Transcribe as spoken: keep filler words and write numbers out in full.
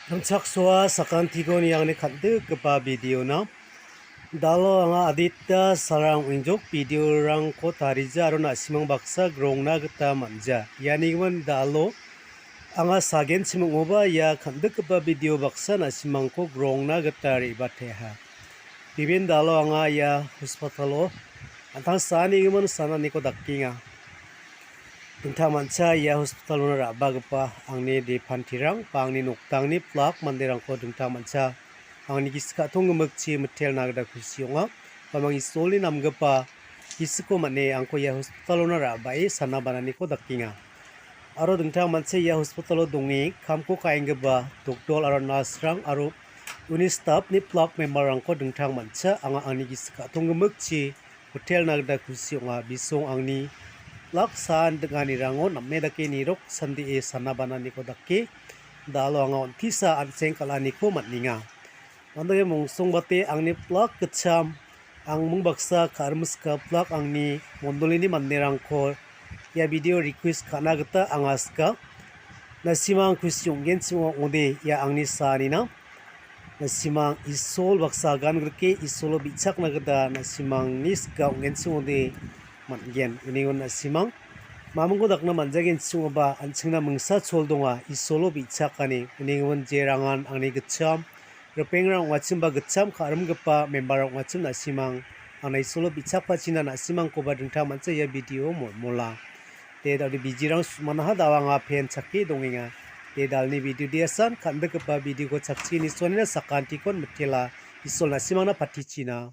Rimchaksoa sakantiko niangni kan·dikgipa video-na. Da·alo anga adita salrang ong·enjok video-rangko tarija aro na·simang baksa grongna gita man·ja. Ianigimin da·alo anga sagenchim ong·oba ia kan·dikgipa video baksa na·simangko grongna gita re·bateha. Gibin da·alo anga ia hospital-o an·tangsa nigimin sananiko dakenga. Dingtang mancha ia hospital-ona ra·bagipa angni depantirang ba angni noktangni plak manderangko dingtang mancha angni gisik ka·tong gimikchi mitelna gita kusi ong·a. Bamang Isolni namgipa gisiko man·e angko ia hospital-ona ra·bae sana bananiko dakenga. Aro dingtang mancha ia hospital-o donge kamko ka·enggipa doktor aro nurse-rang aro uni staff-ni plak member-rangko dingtang mancha anga angni gisik ka·tong gimikchi hotel-na gita kusi ong·a. Bisong angni plak saan ding·anirango name dake nirok sandie sana bananiko dake da·alo anga on·tisa an·seng kal·aniko man·enga. Mandake mongsongbate angni plak gitcham, angming baksa ka·rimska plak angni mondolini manderangko ia video request ka·na gita anga sika. Na·simang kusi ong·genchim ong·ode ia angni saanina. Na·simang Isol baksa agangrike Isolo bi·chakna gita na·simangni sika ong·genchim ong·ode man·gen. Union na·simang mamingko dakna man·jagenchim ong·aba an·chingna mingsa chol donga Isolo bi·chakani. Union jerangan angni gitcham ripengrang ong·achim ba gitcham ka·rimgipa member-rang ong·achim na·simang angna Isolo bi·chakpachina na·simangkoba dingtang mancha ia video-o molmola. De da·ode bijirang su·manaha da·o anga pen chake dongenga. De da·alni video de·asan kan·dikgipa video-ko chakchi nisoanina sakantikon mitela. Isol na·simangna patichina.